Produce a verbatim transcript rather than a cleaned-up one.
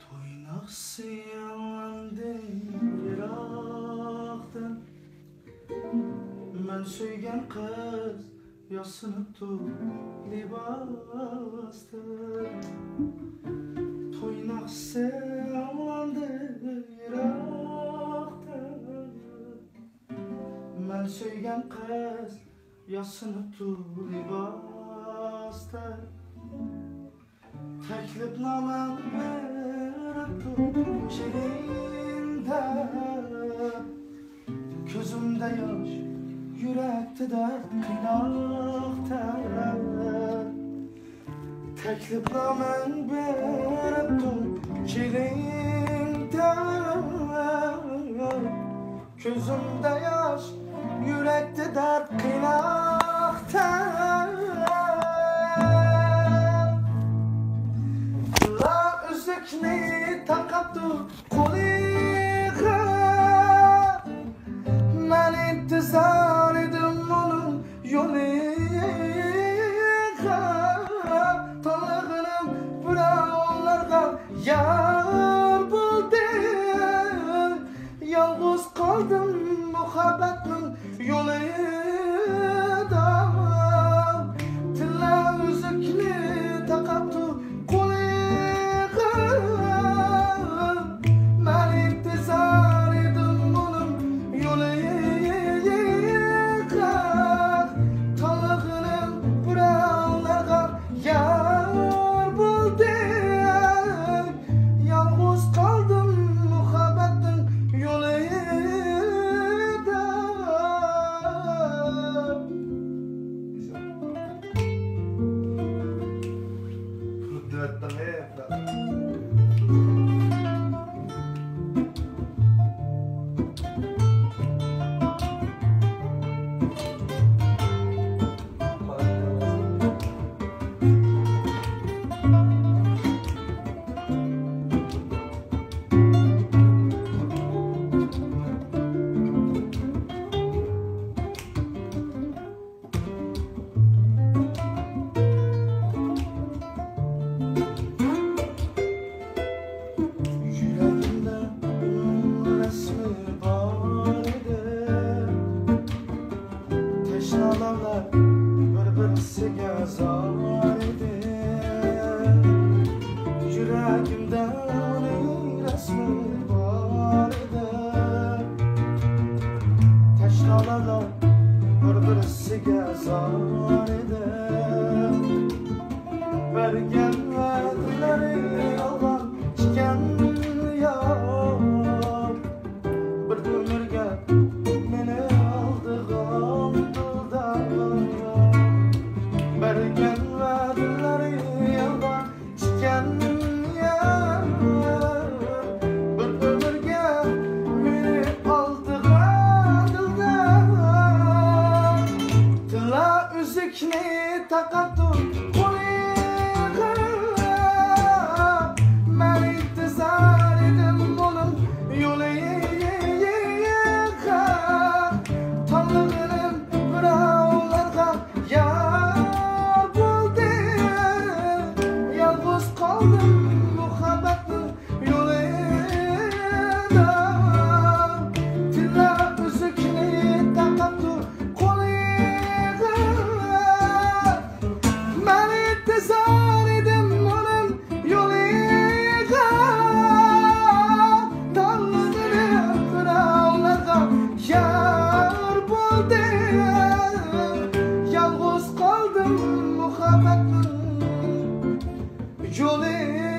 توي ناخشىسى ياڭلاندى يىراقتىن، مەن سۆيگەن قىز ياسىنىپتۇ لىباستىن. توي ناخشىسى ياڭلاندى يىراقتىن، مەن سۆيگەن قىز ياسىنىپتۇ لىباستىن. تەكلىپنامەڭ بېرىپتۇ چېگىڭدە، كۆزۈمدە ياش، يۈرەكتە دەرد، قىيناق تەر. تەكلىپنامەڭ بېرىپتۇ چېگىڭدە، كۆزۈمدە ياش، يۈرەكتە دەرد، قىيناق تەر. ئۈزۈكنى تاقاپتۇ قولىغا، مەن ئىنتىزار ئىدىم ئۇنىڭ يولىغا. تاللىغىنىم بىراۋلارغا يار بولدى. يالغۇز قالدىم مۇھەببەتنىڭ يولىدا. تىللا ئۈزۈكنى تاقاپتۇ قولىغا. مەن ئىنتىزار ئىدىم ئۇنىڭ يولىغا. تاللىغىنىم بىراۋلارغا يار بولدى. يالغۇز قالدىم مۇھەببەتنىڭ يولىدا. يۈرەكىمدە ئۇنىڭ رەسمى بار ئىدى. تەشنالارلا بىر-بىرسىگە زار ئىدى. يۈرەكىمدە ئۇنىڭ رەسمى بار ئىدى. تەشنالارلا بىر-بىرسىگە زار ئىدى. بەرگەن ۋەدىلىرى يالغان ئىكەن يا. بىر ئۆمۈرگە مېنى ئالدىغان دىلدار، بەرگەن ۋەدىلىرى يالغان ئىكەن يا. بىر ئۆمۈرگە مېنى ئالدىغان دىلدار. تىللا ئۈزۈكنى تاقاپتۇ قولىغا. مەن ئىنتىزار ئىدىم ئۇنىڭ يولىغا. تاللىغىنىم بىراۋلارغا يار بولدى. يالغۇز قالدىم مۇھەببەتنىڭ يولىدا. تىللا ئۈزۈكنى تاقاپتۇ قولىغا. مەن ئىنتىزار ئىدىم ئۇنىڭ يولىغا. تاللىغىنىم بىراۋلارغا يار بولدى. يالغۇز قالدىم مۇھەببەتنىڭ يولى.